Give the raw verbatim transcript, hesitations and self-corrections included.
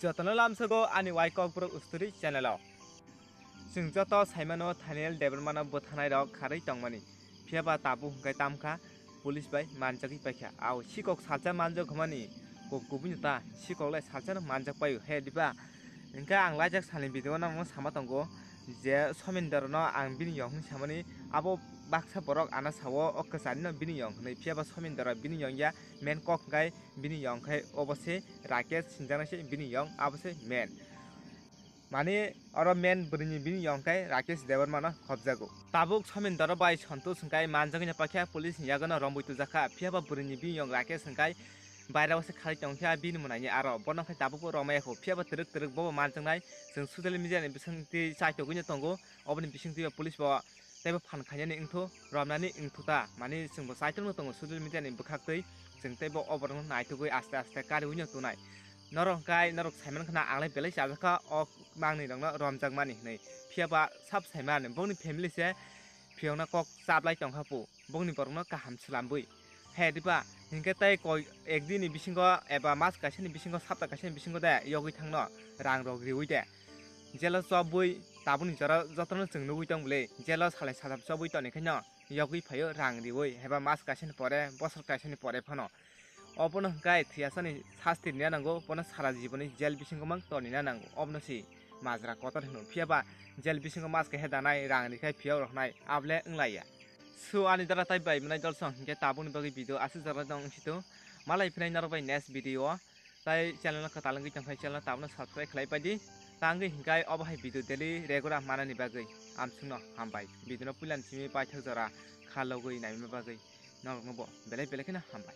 Jotono lamsogo ani Wai Kokborok Usturi channel o. Chwng joto saimano Thaniel Debbarmano bwthanai rok kharwi tongmani. Phiya ba tabuk hwnkhe tamkha police bai manjagwi paikha. Ao sikok salsa manjak hwnmani kok kubui no ta, sikok lai salsa no manjak paio. He diba? Hwnkhe ang laijak salni video no omo sama tongo je Somindra no ang bini yong hwnwi samani, abo baksa borok ano sao o kwchari no bini yong hwnwi. Phiya ba Somindra bini yong ya, main kok hwnkhe bini yong khai obo se Rakesh sinjaknai se bini yong, abo se main. Mani oro main bwrwini bini yong khai Rakesh Debbarma no khobjago. Tabuk Somindra bai Santosh hwnkhe manjagwi no paikha police ni yago no romwi tujakha, phiya ba bwrwini bini yong Rakesh hwnkhe baira o se kharwi tongkha bini mwnaini aro bono khai tabuk bo romaya kho, phiya ba twrwk twrwk bobo manjaknai chwng social media ni bisingtwi chaitogwi no tongo. Oboni bisingtwi police bo teibo phan khainani wngthu, romnani wngthu ta, mani chwngbo chaitok no tongo social media ni bwkhaktwi, chwng teibo oborokno naitugwi aste aste kariwi no tunai. Norok hwnkhe norok saiman khna anglai belai chajakha o mangnwi rokno romjakmani hwnwi, phiya ba sab saiman bongni family se phiyokno kok chaplai tongkha pu, bongni borokno kaham swlambwi. He diba? Hinkhe tei koi ek din ni bisingo eba mas kaisa ni bisingo, sapta kaisa ni bisingo de yogwi thangno rang rok riwi de. Jelo chobwi tabukni jora jotono chwng nugwi tong bwle, jelo salai satham chobwi toni khaino yogwi phaio rang riwi, heba mas kaisa ni pore, bosor kaisa ni pore phano. Obono hwnkhe thwiyasani sasti rina nango, bono sara jiboni jel bisingo mang tonina nango, obono si majra kotor hino. Phiya ba jel bisingo mas kaisa danai, rang rikhai phiyok roknai, able wnglaiya. So ani dara tai bai mwnai dolsong hinkhe tabukni bagwi video aswk jora dong sito. Malai phinai norok bai next video o. Tai channel no kwtal wngwi tongkha, channel no tabukno subscribe khlai paidi. Tangwi hinkhe obo hai video daily regular manani bagwi amsukno hambai. Video no puilani simi paithak jora kha logwi naima bagwi norokno bo belai belai kheno hambai.